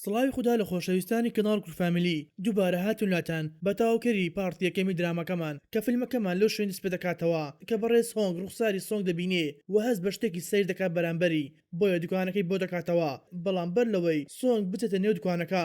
سڵاوی خودا لە خۆشەویستانی کەناڵ کورد فامیلی دووبارە هاتوون لاتان بە تەواوکەری part یەکەمی دراماکەمان کە فیلمەکەمان لەو شوێنە دەست پێدەکاتەوە کە بەڕێز هۆنگ ڕوخساری سۆنگ دەبینێ و هەست بە شتێکی سەیر دەکات بەرامبەری بۆیە دوکانەکەی بۆ دەکاتەوە بەڵام بەر لەوەی سۆنگ بچێتە نێو دوکانەکە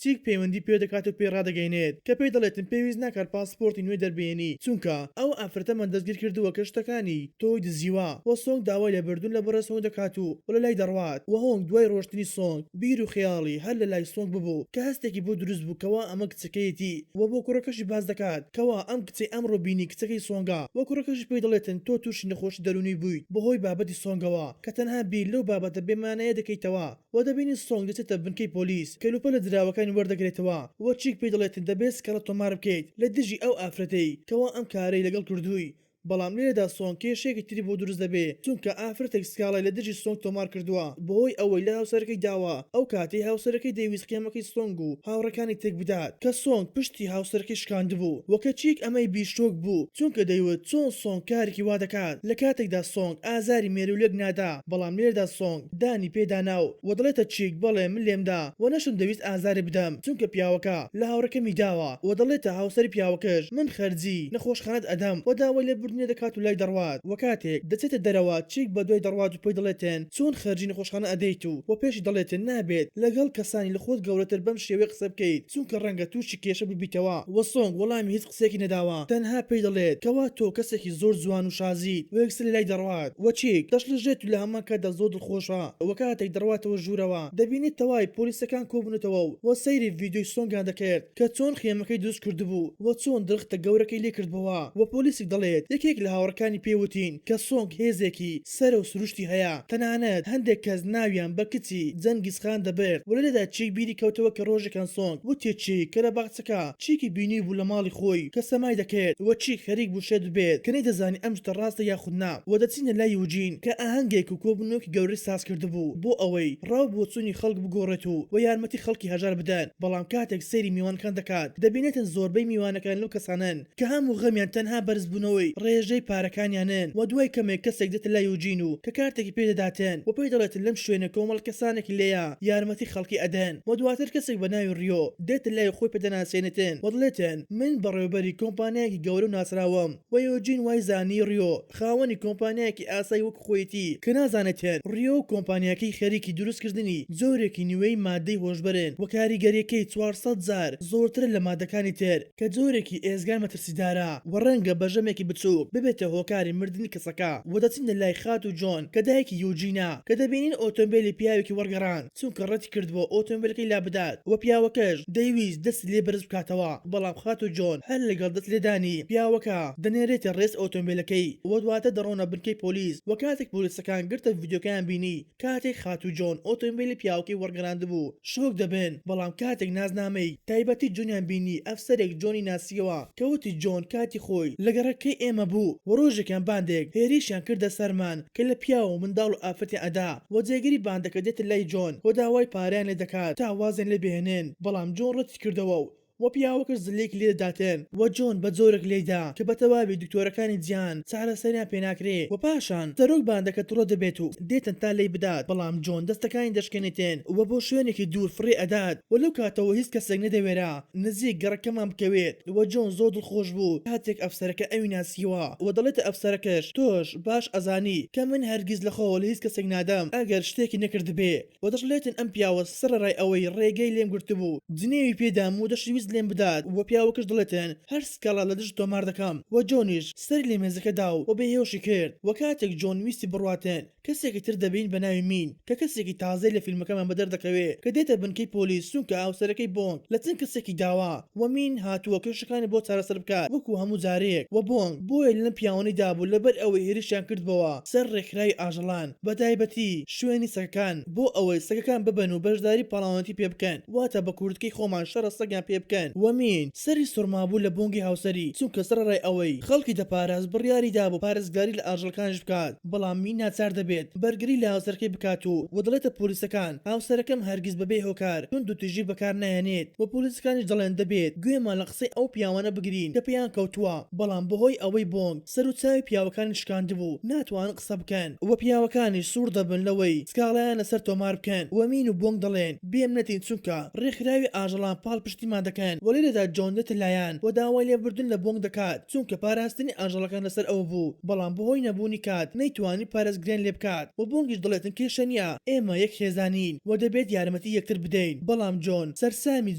چیک پەیوەندی پێدەکات و پێی ڕادەگەینێت کە پێی دەڵێتن پێویست ناکات پاسپۆرتی نوێ دەربهێنی چونکە ئەو ئافرەتەمان دەستگیر کردووە کە شتەکانی تۆی دزیوە وە سۆنگ داوای لێبردوون لە بەڕێز هۆنگ دەکات و لەلای دەڕوات وە هۆنگ دوای ڕۆشتنی سۆنگ بیر و خەیاڵی هەر لەلای سۆنگ ببوو کە هەستێکی بۆ دروست بوو کەوا ئەمە کچەکەیەتی وە بۆ کوڕەکەشی باس دەکات کەوا ئەم کچەی ئەمڕۆ بینی کچەکەی سۆنگە وە کوڕەکەشی پێی دەڵێتن تۆ توشی نەخۆشی دەروونی بوویت بەهۆی بابەتی سۆنگەوە کە تەنها بیر لەو بابەتە بێمانایە دەکەیتەوە. وە دەبینین سۆنگ دەچێتە بنکەی پۆلیس کەلوپەلە دراوەکانی وەردەگرێتەوە وە چیک پێی دەڵێتن دەبێت سکاڵا تۆمار بکەیت لە دژی ئەو ئافرەتەی کەوا ئەم کارەی لەگەڵ کردووی بەڵام لێرەدا سۆنگ کێشەیەکی تری بۆ دروست دەبێ چونکە ئافرەتێک سکاڵای لە دژی سۆنگ تۆمار کردووە بەهۆی ئەوەی لە هاوسەرەکەی داوە ئەو کاتەی هاوسەرەکەی دەیویست خێمەکەی سۆنگ و هاوڕێکانی تێکبدات کە سۆنگ پشتی هاوسەرەکەی شکاندبوو وە کە چیک ئەمەی بی شۆک بوو چونکە دەیوت چۆن سۆنگ کارێکی وا دەکات لە کاتێکدا سۆنگ ئازاری مێروولێک نادا بەڵام لێرەدا سۆنگ دانی پێدا نا و دەڵێتە چیک بەڵێ من لێمدا و نەشم دەویست ئازاری بدەم چونکە پیاوەکە لە هاوڕێکەمی داوە و دەڵێتە هاوسەری پیاوەکەش من خەرجی نەخۆشخانەت ئەدەم و داوای لێبوردنی دەکات و لای دەڕوات و کاتێک دەچێتە دەرەوە چیک بەدوای دەڕوات و پێی دەڵێتن چۆن خەرجی نەخۆشخانە ئەدەیت و وە پێشی دەڵێتن نابێت لەگەڵ کەسانی لە خۆت گەورەتر بەم شێوەیە قسە بکەیت چونکە ڕەنگە توشی کێشە ببیتەوە وە سۆنگ وەڵامی هیچ قسەیەکی نەداوە تەنها پێی دەڵێت کەوا تۆ کەسێکی زۆر جوان و شازیت و یەکسەر لەلای دەڕوات وە چیک دەشڵەژێت و لە هەمان کاتدا زۆر دڵخۆشە وە کاتێک دەڕواتەوە ژوورەوە دەبینێت تەواوی پۆلیسەکان کۆبوونەتەوە و سەیری ڤیدیۆی سۆنگیان دەکرد کە چۆن خێمەکەی دروست کردبوو و چۆن درەختە گەورەکەی لێ کردبۆوە وە پۆلیسێک دەڵێت یەکێک لە هاوڕێکانی پێی وتین کە سۆنگ هێزێکی سەرەو سروشتی هەیە تەنانەت هەندێک کەس ناویان بە کچی جەنگیز خان دەبرد و لێرەدا چیک بیری کەوتەوە کە ڕۆژێکان سۆنگ وتی چیک کە لە باخچەکە چیکی بینی بوو لە ماڵی خۆی کە سەمای دەکرد و چیک خەریک بوو شێت ببێت کە نەیدەزانی ئەم شتە ڕاستە یاخود نا و دەچینە لای یوجین کە ئاهەنگێک و کۆبوونەوەکی گەورەی ساز کردبوو بۆ ئەوەی ڕاو بۆچوونی خەڵک بگۆڕێت و و یارمەتی خەڵکی هەژار بدەن بەڵام کاتێک سەیری میوانەکان دەکات دەبینێتن زۆربەی میوانەکان لەو کەسانەن کە هەموو غەمیان تەنها بەرزبوونەوەی ڕێژەی پارەکانیانن و دوای کەمێک کەسێک دێتە لای یوجین و کە کارتێکی پێ دەداتن و پێی دەڵێتن لەم شوێنە کۆمەڵە کەسانێک لێیە یارمەتی خەڵکی ئەدەن و دواتر کەسێک بە ناوی ڕیۆ دێتە لای و خۆی پێ دەناسێنێتن و دەڵێتن من بەڕێوەبەری کۆمپانیایەکی گەورە و ناسراوم و یوجین وای زانی ڕیۆ خاوەنی کۆمپانیایەکی ئاسایی وەک خۆیەتی کە نازانێتن ڕیۆ و کۆمپانیاکەی خەریکی دروستکردنی جۆرێکی نوێی ماددەی هۆشبەرن و کاریگەریەکەی 400 جار زۆرترە لە ماددەکانی تر کە جۆرێکی ئێزگار مەترسیدارە و ڕەنگە بە ژەمێکی بچووک ببێتە هۆکاری مردنی کەسەکە و دەچینە لای خاتوو جۆن کە دایکی یوجینە کە دەبینین ئۆتۆمبێلی پیاوێکی وەرگەڕاند چونکە ڕەتی کردبووە ئۆتۆمبێلەکەی لابدات و پیاوەکەش دەیویست دەستی لێ بەرز بکاتەوە بەڵام خاتوو جۆن هەر لەگەڵ دەست لێدانی پیاوەکە دەنێرێتە ڕێز ئۆتۆمبێلەکەی و دواتر دەڕۆنە بنکەی پۆلیس و کاتێک پۆلیسەکان گرتە ڤیدیۆکەیان بینی کاتێک خاتوو جۆن ئۆتۆمبێلی پیاوەکەی وەرگەراندبوو شۆک دەبن، بەڵام کاتێک نازنامەی تایبەتی جۆنیان بینی ئەفسەرێک جۆنی ناسیەوە کە وتی جۆن کاتی خۆی لە گەڕەکەی ئێمە بوو و ڕۆژێکیان باندێک هێریشیان کردە سەرمان کە لە پیاو و منداڵ و ئافرەتیان ئەدا و جێگری باندەکە دێتە لای جۆن و داوای پارەیان لێ دەکات تا وازیان لێ بهێنن بەڵام جۆن ڕەتی کردەوە و وە پیاوەکەش زلەیەکی لێ دەداتن وە جۆن بە جۆرێک لێیدا کە بە تەواوی دکتۆرەکانی جیهان چارەسەریان پێ ناکرێ وە پاشان سەرۆک باندەکە توڕە دەبێت و دێتن تا لێی بدات بەڵام جۆن دەستەکانی دەشکێنێتن و بۆ شوێنێکی دوور فڕێ ئەدات وە لەو کاتەوە هیچ کەسێک نەدەوێرا نزیک گەڕەکەمان بکەوێت وە جۆن زۆر دڵخۆش بوو کاتێک ئەفسەرەکە ئەوی ناسیوە وە دەڵێتە ئەفسەرەکەش تۆش باش ئەزانی کە من هەرگیز لە خۆوە لە هیچ کەسێک نادەم ئەگەر شتێکی نەکردبێ وە دەشڵێتن ئەم پیاوە سەرەڕای ئەوەی ڕێگەی لێم گرتبوو جنێوی پێ دام و دەشیویست لێم بدات وە پیاوەکەش دەڵێتن هەر سکاڵا لە دژت تۆمار دەکەم وە جۆنیش سەری لە مێزەکە دا و بێهۆشی کرد وە کاتێک جۆن ویستی بڕواتن کەسێکی تر دەبین بە ناوی مین کە کەسێکی تازەی لە فیلمەکەمان بەدەر دەکەوێ کە دێتە بنکەی پۆلیس چونکە هاوسەرەکەی بۆنگ لە چەند کەسێکی داوە وە مین هاتووە کێشەکانی بۆ چارەسەر بکات وەکو هەموو جارێک وە بۆنگ بۆیە لەم پیاوانەی دابوو لەبەر ئەوەی هێرشیان کردبۆوە سەر ڕێکخراوی ئاژەڵان بەتایبەتی شوێنی سەگەکان بۆ ئەوەی سەگەکان ببەن و بەشداری پاڵاوانێتی پێ بکەن واتە بە کوردکەی خۆمان شەڕە سەگیان پێ بکەن. دەکەن وە مین سەری سوڕمابوو لە بۆنگی هاوسەری چونکە سەرەڕای ئەوەی خەڵکی دەپاراست بڕیاری دابوو پارێزگاری لە ئاژەڵەکانیش بکات بەڵام مین ناچار دەبێت بەرگری لە هاوسەرەکەی بکات و وە دەڵێتە پۆلیسەکان هاوسەرەکەم هەرگیز بەبێ هۆکار توندوتیژی بەکار ناهێنێت وە پۆلیسەکانیش دەڵێن دەبێت گوێمان لە قسەی ئەو پیاوانە بگرین کە پێیان کەوتووە بەڵام بەهۆی ئەوەی بۆنگ سەر و چاوی پیاوەکانی شکاندبوو ناتوانن قسە بکەن وە پیاوەکانیش سوور دەبن لەوەی سکاڵایان لەسەر تۆمار بکەن وە مین و بۆنگ دەڵێن بێمنەتین چونکە ڕێکخراوی ئاژەڵان پاڵپشتیمان دەکەن وە لێرەدا جۆن دێتە لایان و داوای لێبوردن لە بۆنگ دەکات چونکە پاراستنی ئاژەڵەکان لەسەر ئەو بوو بەڵام بەهۆی نەبوونی کات نەیتوانی پارێزگریان لێبکات وە بۆنگیش دەڵێتن کێشە نیە ئێمە یەک خێزانین وە دەبێت یارمەتی یەکتر بدەین بەڵام جۆن سەرسامی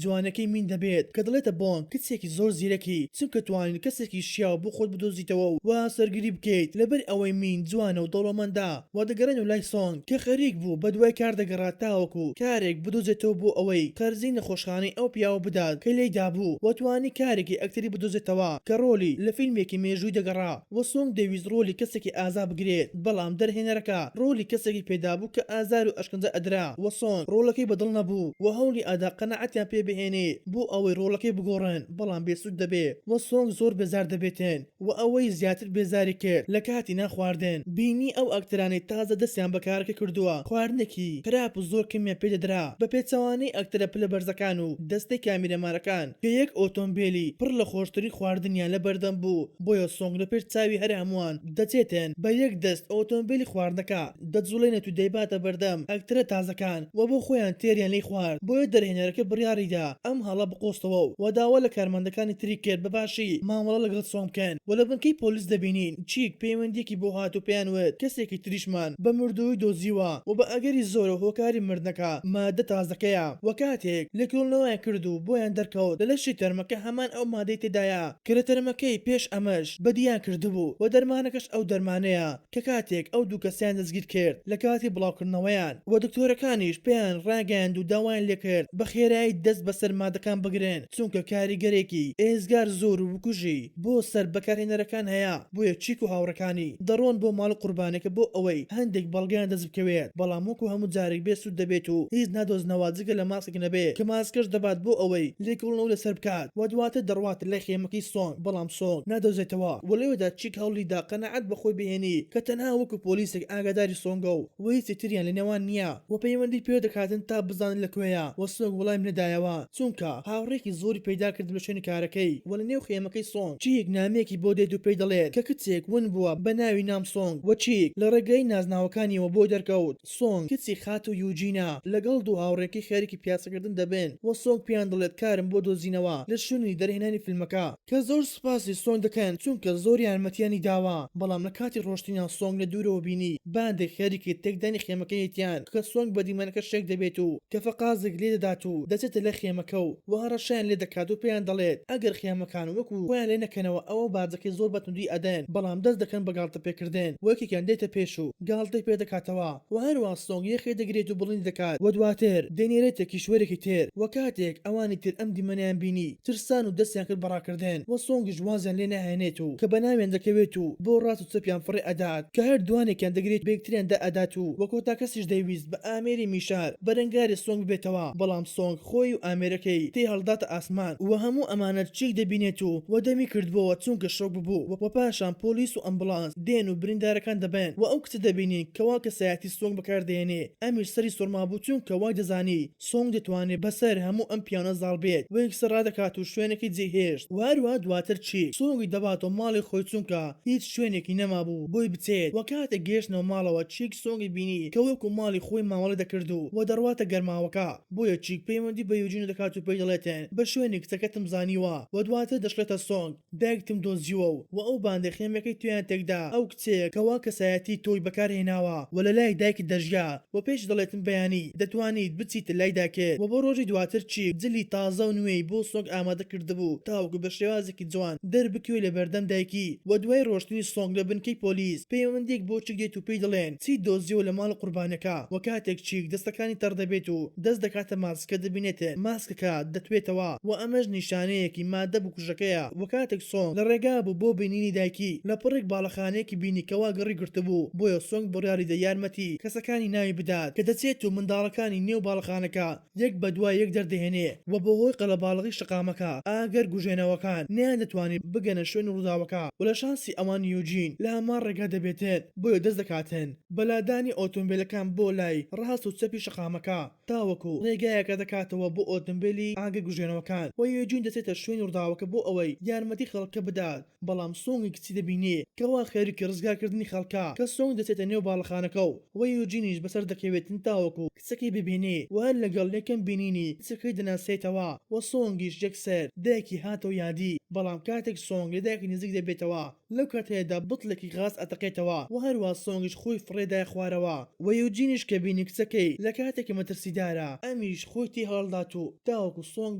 جوانەکەی مین دەبێت کە دەڵێتە بۆنگ کچێکی زۆر زیرەکی چونکە توانیت کەسێکی شیاو بۆ خۆت بدۆزیتەوە و هاوسەرگیری بکەیت لەبەر ئەوەی مین جوانە و دەوڵەمەندە و دەگەڕێنەوە لای سۆنگ کە خەریک بوو بەدوای کار دەگەڕا تاوەکو کارێک بدۆزێتەوە بۆ ئەوەی قەرزی نەخۆشخانەی ئەو پیاوە بدات کە لێی دابوو و توانی کارێکی ئەکتەری بدۆزێتەوە کە ڕۆلی لە فیلمێکی مێژووی دەگەڕا و سۆنگ دەیویست ڕۆلی کەسێکی ئازا بگرێت بەڵام دەرهێنەرەکە ڕۆلی کەسێکی پێدابوو کە ئازار و ئەشکەنجە ئەدرا و سۆنگ ڕۆڵەکەی بەدڵ نەبوو و هەوڵی ئەدا قەناعەتیان پێ بهێنێ بۆ ئەوەی ڕۆڵەکەی بگۆڕن بەڵام بێسوود دەبێ و سۆنگ زۆر بێزار دەبێتن و ئەوەی زیاتر بێزاری کرد لە کاتی نان خواردن بینی ئەو ئەکتەرانەی تازە دەستیان بە کارەکە کردووە خواردنێکی خراپ و زۆر کەمیان پێ دەدرا بە پێچەوانەی ئەکتەرە پلە بەرزەکان و دەستەی کامیرەمانەکان کە یەک ئۆتۆمبێلی پڕ لە خۆشترین خواردنیان لە بەردەم بوو بۆیە سۆنگ لە پێش چاوی هەر هەمووان دەچێتن بە یەک دەست ئۆتۆمبێلی خواردنەکە دەجوڵێنێت و دەیباتە بەردەم ئەکتەرە تازەکان و بۆ خۆیان تێریان لێی خوارد، بۆیە دەرهێنەرەکە بڕیاریدا ئەم هەڵە بقۆستەوە و داوا لە کارمەندەکانی تری کرد بە باشی مامەڵە لەگەڵ سۆنگ بکەن و لە بنکەی پۆلیس دەبینین چیک پەیوەندیەکی بۆ هات و پێیان وت کەسێکی تریشمان بە مردوویی دۆزیوە و بە ئەگەری زۆرەوە هۆکاری مردنەکە مادە تازەکەیە و کاتێک لێکۆڵینەوەیان کرد و بۆیان دەرکەوت لە لەشی تەرمەکە هەمان ئەو مادەی تێدایە کە لە تەرمەکەی پێش ئەمەش بەدییان کردبوو و دەرمانەکەش ئەو دەرمانەیە کە کاتێک ئەو دوو کەسەیان دەستگیر کرد لە کاتی بڵاوکردنەوەیان و دکتۆرەکانیش پێیان ڕاگەیاند و داوایان لێکرد بە خێرایی دەست بەسەر مادەکان بگرن چونکە کاریگەرێکی ئێجگار زۆر و بکوژی بۆ سەر بەکارهێنەرەکان هەیە بۆیە چیک و هاوڕێکانی دەڕۆن بۆ ماڵی قوربانیەکە بۆ ئەوەی هەندێک بەڵگەیان دەست بکەوێت بەڵام وەکو هەموو جارێک بێ سوود دەبێت و هیچ نادۆزنەوە جگە لە ماسک نەبێت کە ماسکەش دەبات بۆ ئەوەی لێکۆڵینەوە لەسەر بکات و دواتر دەڕواتە لای خێمەکەی سۆنگ بەڵام سۆنگ نادۆزێتەوە و لەوێدا چیک هەوڵیدا قەناعەت بە خۆی بهێنی کە تەنها وەکو پۆلیسێک ئاگاداری سۆنگە و و هیچی تریان لە نێوان نییە و پەیوەندی پێوە دەکاتن تا بزانن لە کوێیە و سۆنگ وەڵامی نەدایەوە چونکە هاوڕێیەکی زۆری پەیدا کرد لە شوێنی کارەکەی و لە نێو خێمەکەی سۆنگ چیک نامەیەکی بۆ دێت و پێی دەڵێت کە کچێک ون بووە بە ناوی نام سۆنگ و چیک لە ڕێگەی نازناوەکانیەوە بۆی دەرکەوت سۆنگ کچی خاتوو یوجینا لەگەڵ دوو هاوڕێکەی خەریکی پیاسەکردن دەبن و سۆنگ پێیان دەڵێت کارم بۆ دۆزینەوە لە شوێنی دەرهێنانی فیلمەکە. کە زۆر سوپاسی سۆنگ دەکەن چونکە زۆر یارمەتیانی داوە، بەڵام لە کاتی ڕۆشتنیان سۆنگ لە دوورەوە بینی باندێک خەریکی تێکدانی خێمەکەیەتیان کە سۆنگ بە دیمەنەکە شێک دەبێت و کەفەقازێک لێ دەدات و دەچێتە لای خێمەکە و و هەڕەشەیان لێ دەکات و پێیان دەڵێت ئەگەر خێمەکان وەکو خۆیان لێ نەکەنەوە ئەوە باجەکەی زۆر بە توندی ئەدەن بەڵام دەست دەکەن بە گاڵتە پێکردن و یەکێکیان دێتە پێش و گاڵتەی پێ دەکاتەوە و هەروا سۆنگ یەخەی دەگرێت و بڵندی دەکات و دواتر دەینێرێتە کیشوەرێکی تر و کاتێک ئەوانی تر ئەم دیمەنەیان بینی ترسان و دەستیان کرد بە ڕاکردن و سۆنگیش وازیان لێ ناهێنێت و کە بەناویان دەکەوێت و بۆ ڕاست و چەپیان فڕێ ئەدات کە هەر دوانێکیان دەگرێت بەیەکتریان دا ئەدات و وە کۆتا کەسیش دەیویست بە ئامێری میشار بەرەنگاری سۆنگ ببێتەوە بەڵام سۆنگ خۆی و ئامێرەکەی تێ هەڵداتە ئاسمان و هەموو ئەمانە چیک دەبینێت و وە دەمی کردبۆوە چونکە شۆک ببوو وە پاشان پۆلیس و ئەمبڵانس دێن و بریندارەکان دەبەن و ئەو کچە دەبینین کەوا کەسایەتی سۆنگ بەکاردەهێنێ ئەمیش سەری سوڕمابوو چونکە وای دەزانی سۆنگ دەتوانێت بەسەر هەموو ئەم پیاوانە زاڵ بێت و یەکسەر ڕادەکات و شوێنەکەی جێهێشت و هەروەها دواتر چیک سۆنگی دەباتەوە ماڵی خۆی چونکە هیچ شوێنێکی نەمابوو بۆی بچێت و کاتێک گەیشتنەوە ماڵەوە چیک سۆنگی بینی کە وەکو ماڵی خۆی مامەڵەی دەکرد و و دەڕواتە گەرماوەکە بۆیە چیک پەیوەندی بە یوجینۆ دەکات و پێی دەڵێتن بە شوێنی کچەکەتم زانیوە و دواتر دەشڵێتە سۆنگ دایکتم دۆزیوە و وە ئەو باندەی خێمەکەی تۆیان تێکدا ئەو کچەیە کەوا کەسایەتی تۆی بەکار هێناوە و لەلای دایکت دەژیا وە پێشی دەڵێتن بەیانی دەتوانیت بچیتە لای دایکت وە بۆ ڕۆژی دواتر چیک جلی تازە و نوێی بۆ سۆنگ ئامادە کردبوو تاوەکو بە شێوازێکی جوان دەربکەوێ لەبەردەم دایکی وە دوای ڕۆشتنی سۆنگ لە بنکەی پۆلیس پەیوەندیەک بۆ چیک دێت و پێی دەڵێن چیت دۆزیەوە لە ماڵی قوربانیەکە وە کاتێک چیک دەستەکانی تەڕ دەبێت و دەست دەکاتە ماسکە دەبینێتن ماسکەکە دەتوێتەوە وە ئەمەش نیشانەیەکی مادە بکوژەکەیە وە کاتێک سۆنگ لە ڕێگا بوو بۆ بینینی دایکی لە پڕێک باڵەخانەیەکی بینی کەوا گڕی گرتبوو بۆیە سۆنگ بڕیاریدا یارمەتی کەسەکانی ناوی بدات کە دەچێت و منداڵەکانی نێو باڵەخانەکە یەک بەدوای یەک دەردەهێنێ وە بەهۆی قەڵەو. قەڵەباڵغی شەقامەکە ئاگر گوژێنەوەکان نەیان دەتوانی بگەنە شوێنی ڕووداوەکە و لە شانسی ئەوان یوجین لە هەمان ڕێگا دەبێتن بۆیە دەست دەکاتن بە لادانی ئۆتۆمبێلەکان بۆ لای ڕاست و چەپی شەقامەکە تاوەکو ڕێگایەکە دەکاتەوە بۆ ئۆتۆمبێلی ئاگر گوژێنەوەکان و یوجین دەچێتە شوێنی ڕووداوەکە بۆ ئەوەی یارمەتی خەڵکە بدات بەڵام سۆنگی کچی دەبینێ کەوا خەریکی ڕزگارکردنی خەڵکە کە سۆنگ دەچێتە نێو باڵەخانەکەو و یوجینیش بەسەر دەکەوێتن تاوەکو کچەکەی ببینێ و هەر لەگەڵ یەکەم بینینی کچەکەی دەناسێتەوە و سۆنگیش یەکسەر دایکی هاتەوە یادی بەڵام کاتێک سۆنگ لە دایکی نزیک دەبێتەوە لەو کاتەیەدا بتڵێکی غاز ئەتەقێتەوە و هەروا سۆنگیش خۆی فڕێدایە خوارەوە و یوجینیش کە بینی کچەکەی لە کاتێکی مەترسیدارە ئەمیش خۆی تێ هەڵدات و تاوەکو سۆنگ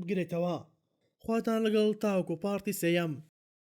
بگرێتەوە. خواتان لەگەڵ تاوەکو part ی سێیەم.